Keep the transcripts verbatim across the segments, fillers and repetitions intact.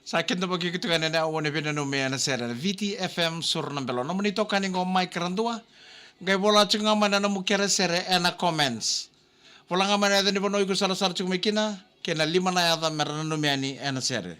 Sa kidavaki iko tiko yani ena aua ni veinanumi ena sere na V T F M Suru na Belo. Nomuni itokani qo Mike Radua. Qai vola tiko ga mai na nomu kerekere ena comments. Vola ga mai na yaca ni vanua iko sarasara tiko mai kina, kei na lima na yaca mera nanumi yani ena sere.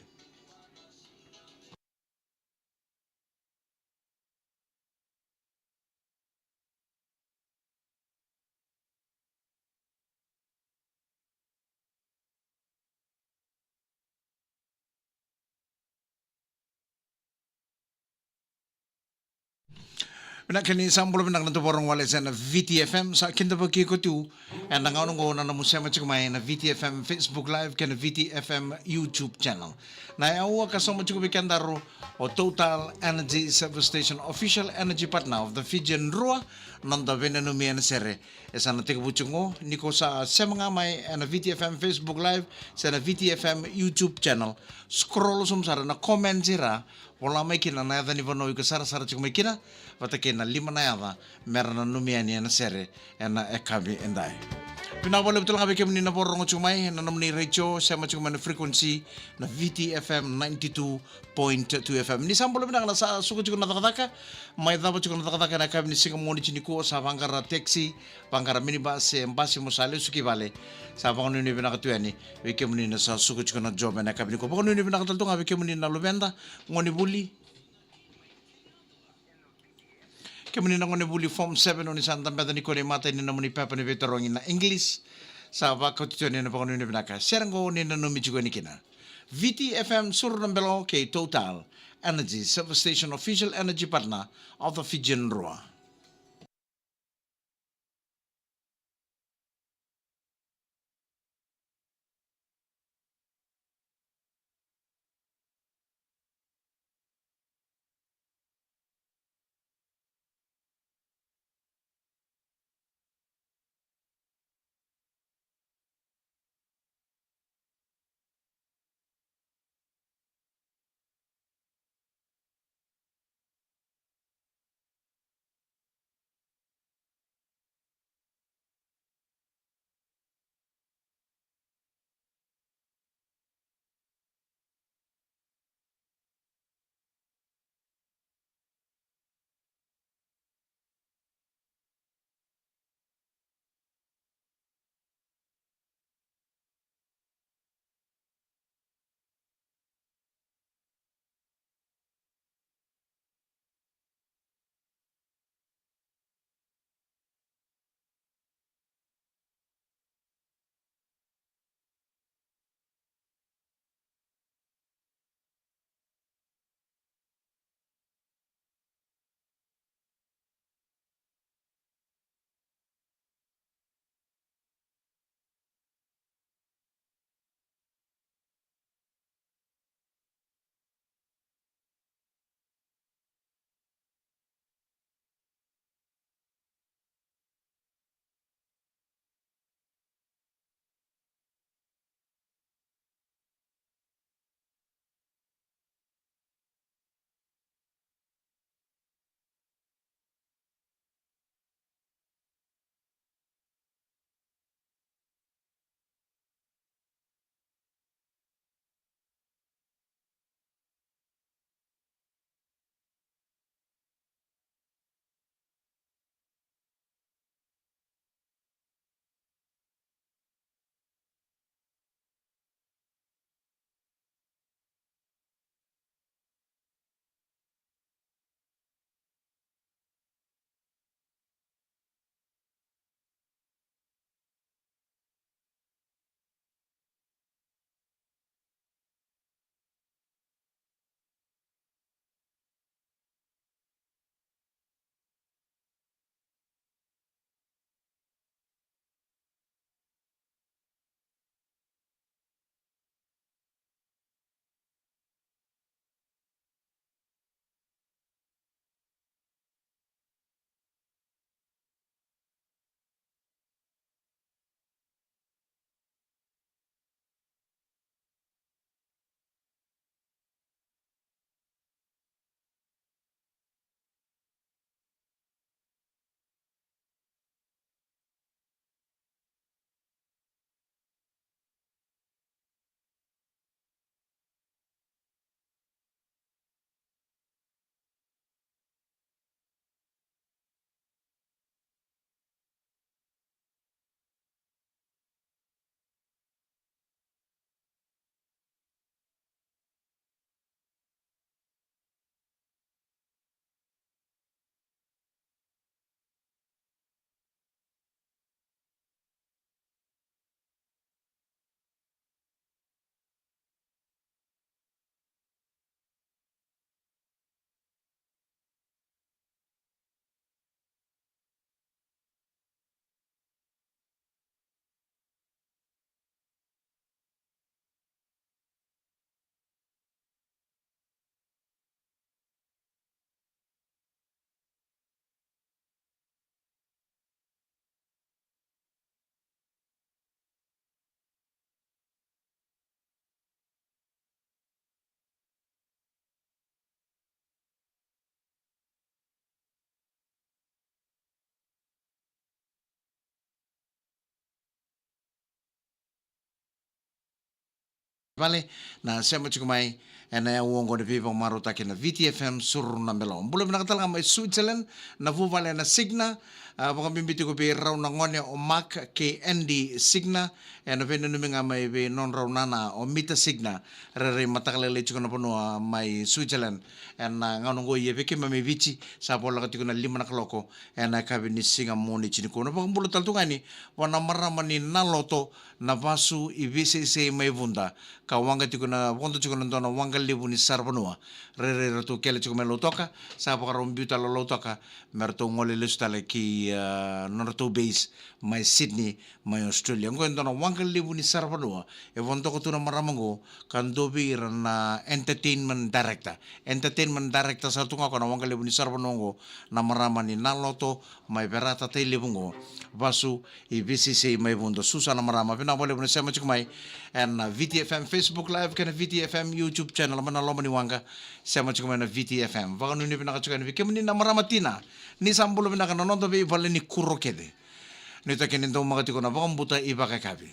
Vinaka, ni sa bula vinaka na tuvaro wale se na V T F M, sa kidavaki iko tu ena gauna qo na nomu sema tiko mai na V T F M Facebook Live kei na V T F M YouTube channel. Na aua ka sauma tiko vei kedaru o Total Energy Service Station, official energy partner of the Fijian Drua, noda veinanumi ena sere. E sa na tekivu tiko qo, ni ko sa sema ga mai ena V T F M Facebook Live se na V T F M YouTube channel. Scroll sobu sara na comments era, vola mai kina na yaca ni vanua iko sarasara tiko mai kina, vata kei na lima na yaca mera nanumi yani ena sere ena yakavi edai. Vinaka vakalevu tale ga vei kemuni na vakarorogo tiko mai ena nomuni retio, sema tiko mai na frequency na V T F M ninety-two point two F M. Ni sa bula vinaka, na sa suka tiko na cakacaka, mai cava tiko na cakacaka ena yakavi ni siga Moniti nikua, sa vaqara taxi, vaqara minibus se basi mo sa lesu ki vale. Sa vakanuinui vinaka tu yani vei kemuni na sa suka tiko na job ena yakavi nikua. Vakanuinui vinaka tale tu ga vei kemuni na luveda, gonevuli. Kemuni na gonevuli form seven, oni sa dabeca nikua na imatai ni nomuni pepa ni veitarogi na English. Sa vakauti tu yani na vakanuinui vinaka. Sere qo ni nanumi tiko yani kina. V T F M Suru na Belo kei Total Energy Service Station, official energy partner of the Fijian Drua. vale, na sema tiko mai ena yau oqo ni veivakamarautaki na V T F M Suru na Belo. Bula vinaka tale ga mai Switzerland, na vuvale na Signa, a, vakabibi tiko vei rau na gone o Mark kei Andy Signa, ena veinanumi ga mai vei nodrau nana o Mita Signa, rairai mataka lailai tiko na vanua mai Switzerland. Ena gauna oqo ia vei keimami Viti, sa voleka tiko na lima na kaloko ena yakavi ni siga Moniti nikua. Na vakabula tale tu ga yani vua na marama ni Naloto, na vasu i Viseisei mai Vuda, ka waqa tiko na, vodo tiko na dua na waqa levu ni saravanua. Rairai ratou kele tiko mai Lautoka, sa vakarau biu tale o Lautoka me ratou gole lesu tale ki, a, nodratou base mai Sydney, mai Australia. Oqo e dua na waqa levu ni saravanua e vodoka tu na marama oqo, ka dua vei ira na entertainment director. Entertainment director sara tu ga o koya na waqa levu ni saravanua oqo, na marama ni Naloto mai Verata, Tailevu oqo, vasu i Viseisei mai Vuda. Susa na marama, vinaka vakalevu na sema tiko mai ena V T F M Facebook Live kei na V T F M YouTube channel mai na loma ni waqa. Sema tiko mai na V T F M. Vakanuinui vinaka tiko yani vei kemuni na marama tina, ni sa bula vinaka na noda veivale ni kuro kece. Nuitaki ni daumaka tiko na vakabuta i vakayakavi.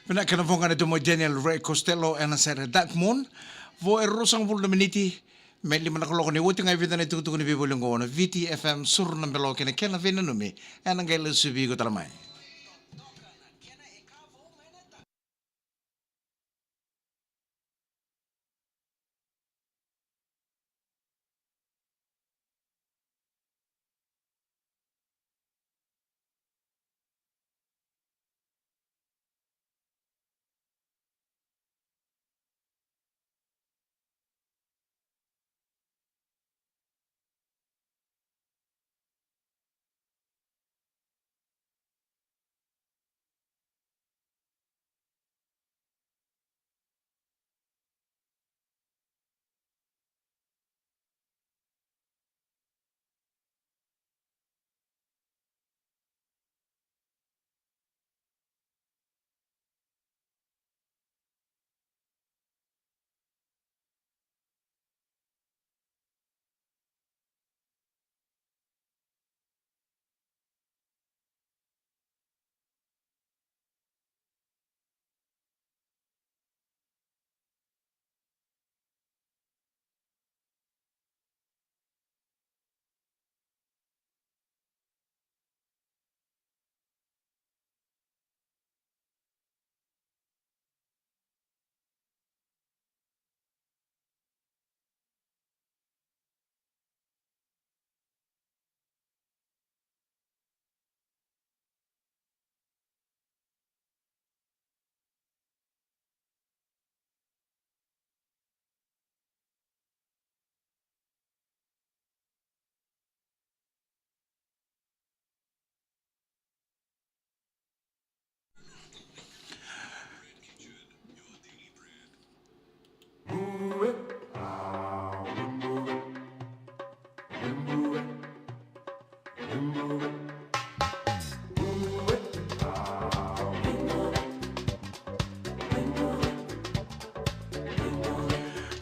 Vinaka na voqa na domo Daniel Ray Costello ena sere Dartmoor. Vo e ruasagavulu na miniti Me lima na kaloko ni oti ga e vica na itukutuku ni veivuke oqo na Viti F M, suru na belo kei na kena veinanumi. Ena qai lesu vei iko tale mai.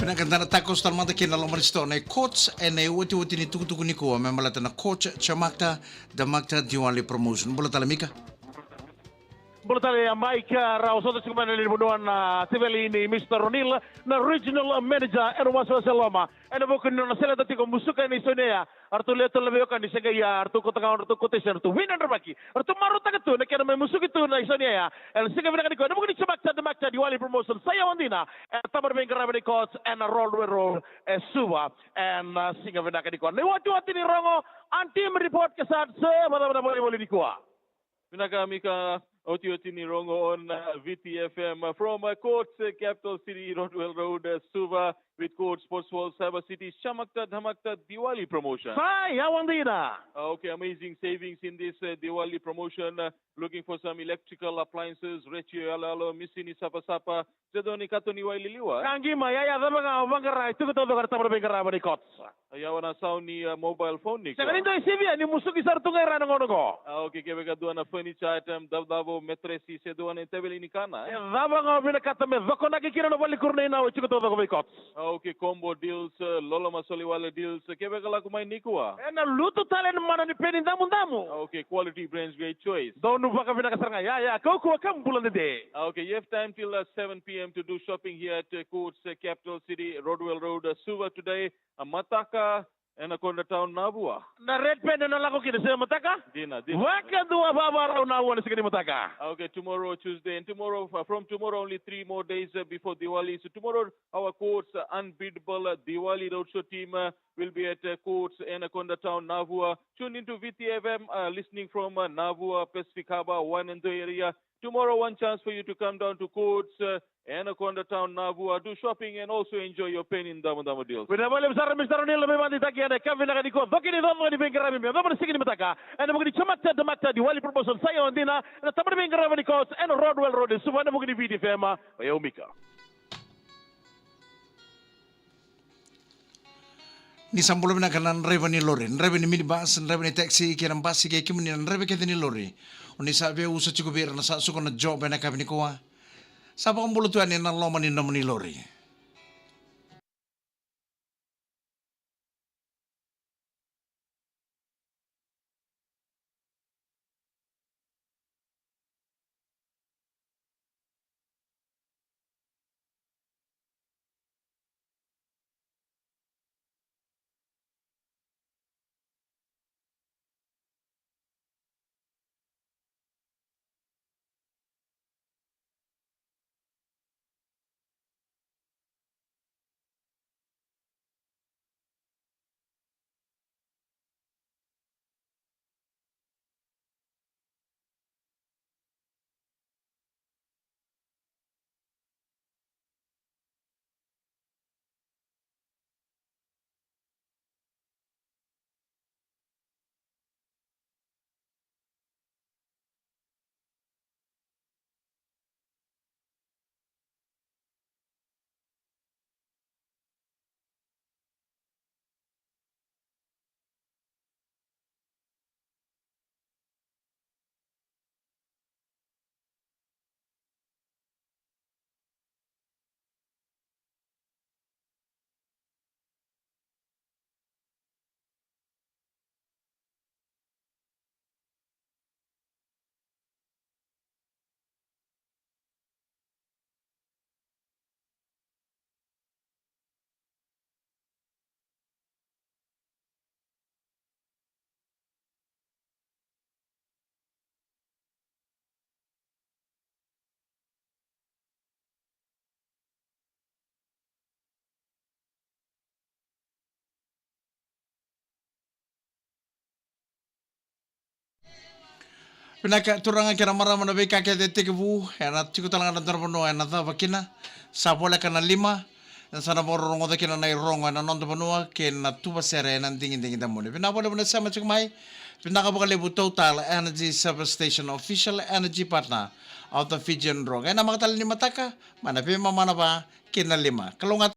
Vinaka, da na takoso tale mada kina na loma ni sitoa na iCourts ena iotioti ni tukutuku nikua me baleta na Courts Chamakta Damakta Diwali Promotion. Bula tale Mika. Bula tale Mike, rau sota tiko mai na lewe ni vanua na teveli nei Mister Ronil, na regional manager ena wasewase loma. Ena vuku ni nona seleta tiko musuka ena isau ni yaya. Eratou lewe tolu na veiwekani se qai a, eratou kauta ga o ratou quotation, eratou win na drabaki. Eratou marautaka tu na kena mai musuki tu na isau ni yaya ena siga vinaka nikua ena vuku ni Chamakta Damakta Diwali Promotion. Sa yawa dina ena taba ni veiqaravi ni Courts ena Rodwell Road e Suva ena siga vinaka nikua. Na iotioti ni rogo, a team report ke sa se vakacava na volivoli nikua. Vinaka Mika, iotioti ni rogo on, uh, Viti F M, uh, from, uh, Courts, uh, Capital City, Rodwell Road, uh, Suva, with Courts, Sports World, Cyber City, Chamakta Dhamakta Diwali promotion. Sa yawa dina. Uh, okay, amazing savings in this, uh, Diwali promotion. Uh, looking for some electrical appliances, retio yaloyalo, misini sapasapa, se dua ni kato ni wai liliwa. Ka qima, yaya, cava ga o vaqara e tiko taucoko ena taba ni veiqaravi ni Courts? Ia, o na sau ni, uh, mobile phone ni. Sega ni dua e sivia ni musuki sara tu ga e ra na gauna oqo. Ah, okay, kevaka dua na furniture item, cavocavo, metresi, se dua na teveli ni kana, eh? E cava ga o vinakata me cokonaki kina na valenikuro nei Nau e tiko taucoko vei Courts. Ah, okay, combo deals, uh, loloma soli wale deals, kevaka lako mai nikua. Ena lutu tale na mana ni peni damudamu. Ah, okay, quality brands, great choice. Donu vakavinaka sara ga, yaya, kaukauwa ka bula dede. Ah, okay, you have time till, uh, seven p m to do shopping here at, uh, Courts, uh, Capital City, Rodwell Road, uh, Suva today. A mataka, ena Koda Town, Navua. Na red pen ena lako kina se mataka? Dina, dina. Vakadua vavarau Navua na siga ni mataka. Ah, okay, tomorrow, Tuesday, and tomorrow, uh, from tomorrow, only three more days, uh, before Diwali. So tomorrow, our Courts, uh, unbeatable, uh, Diwali Roadshow team, uh, will be at, uh, Courts, ena Koda Town, Navua. Tune into V T F M, uh, listening from, uh, Navua, Pacific Harbour, Waianadohe area. Tomorrow, one chance for you to come down to Courts, uh, ena Koda Town, Navua, do shopping and also enjoy your peni damudamu deals. Vinaka vakalevu sara Mister O'Neill, me vakadeitaki ena ka vinaka nikua. Coki ni coco ni veiqaravi me yacova na siga ni mataka ena vuku ni Chamakta Damakta Diwali promotion. Sa yawa dina ena taba ni veiqaravi ni Courts ena Rodwell Road e Suva ena vuku ni V T F M. O yau Mika. Ni sa bula vinaka na draiva ni lori, draiva ni minibus, draiva ni taxi kei na basi kei kemuni na draiva kece ni lori. O ni sa veiusu tiko vei ira na sa suka na job ena yakavi nikua. Sa vakabula tu yani ena loma ni nomuni lori. Vinaka turaga kei na marama, na veika kece e tekivu ena tiko tale ga na dua na vanua ena cava kina. Sa voleka na lima, ena sa na vakarorogoca kina na irogo ena noda vanua kei na tuva sere ena digidigi damuni. Vinaka vakalevu na sema tiko mai. Vinaka vakalevu Total Energy Service Station, official energy partner of the Fijian Rock. Ena makatale ni mataka, mai na veimama na va kei na lima. Kalougata.